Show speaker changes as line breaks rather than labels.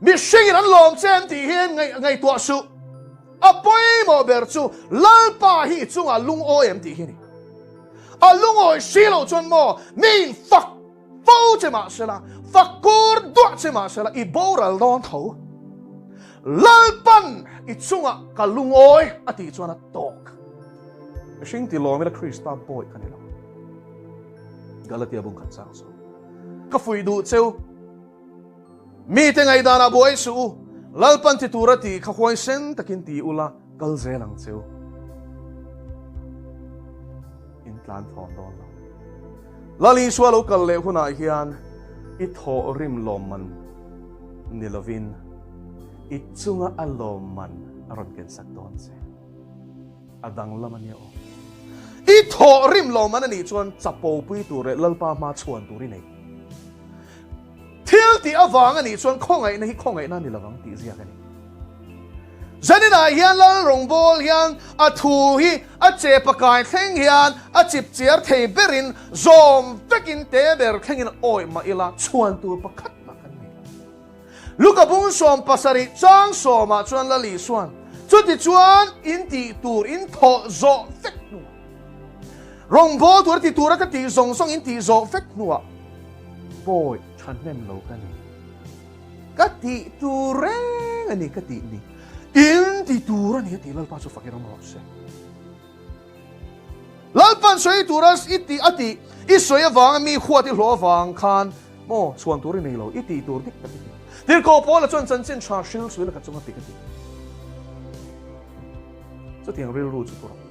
Mihringin an lawm che an tih hian ngaihtuah suh. A pawimawh ber chu Lalpa hi i chungah lungawi em tih hi a ni. A lungawi si loh chuan maw miin fak fo che mah sela, fak kur duah che mah sela i boral dawn tho. Lalpan i chungah ka lungawi a tih chuan a tawk. Mihring ti lawm ila Krista bawi ka ni lo. Galatia bung khat chang saw. Ka fuih duh cheu. Mite ngaihdanah buai suh u, Lalpan ti tura tih kha huaisen takin ti ula kal zel ang cheu. In tlan thawn dawn lo. Lal Isua lo kal leh hunah hian i thawh rim lawmman ni lovin i chunga a lawmman a rawn kensak dawn che. A danglam a nia aw. I thawh rim lo man a nih chuan chapo pui tur leh Lalpa hma chhuan tur i nei. Thil tih avang a nih chuan khawngaihna hi khawngaihna a ni lovang tih ziak a ni. Zaninah hian Lal rawngbâwl hian a thu hi a che pakai thleng hian a chip chiar thei berin zawm vekin te ber thlengin awih mah ila chhuan tur pakhat mah kan nei lo. Luka bung 70 chang sawmah chuan Lal Isuan, Chutichuan in tih tur in thawh zawh vek hnuah, rawngbâwl tur a ti tura ka tih zawng zawng in tih zawh vek hnuah, Bawi thahnem lo ka ni, ka tih tur reng a ni ka tih ni, in ti tur a ni a tih Lalpa chu fakin awm rawh se. Lalpan sawi tura i tih a tih i sawi avanga mi huat i hlawh avang khan maw chhuan tur i nei lo, i tih tur dik tak i ti. Tirhkoh Paula chuan chanchin tha hril suil a ka chunga pik a ti. Chutiang rilru chu pawh.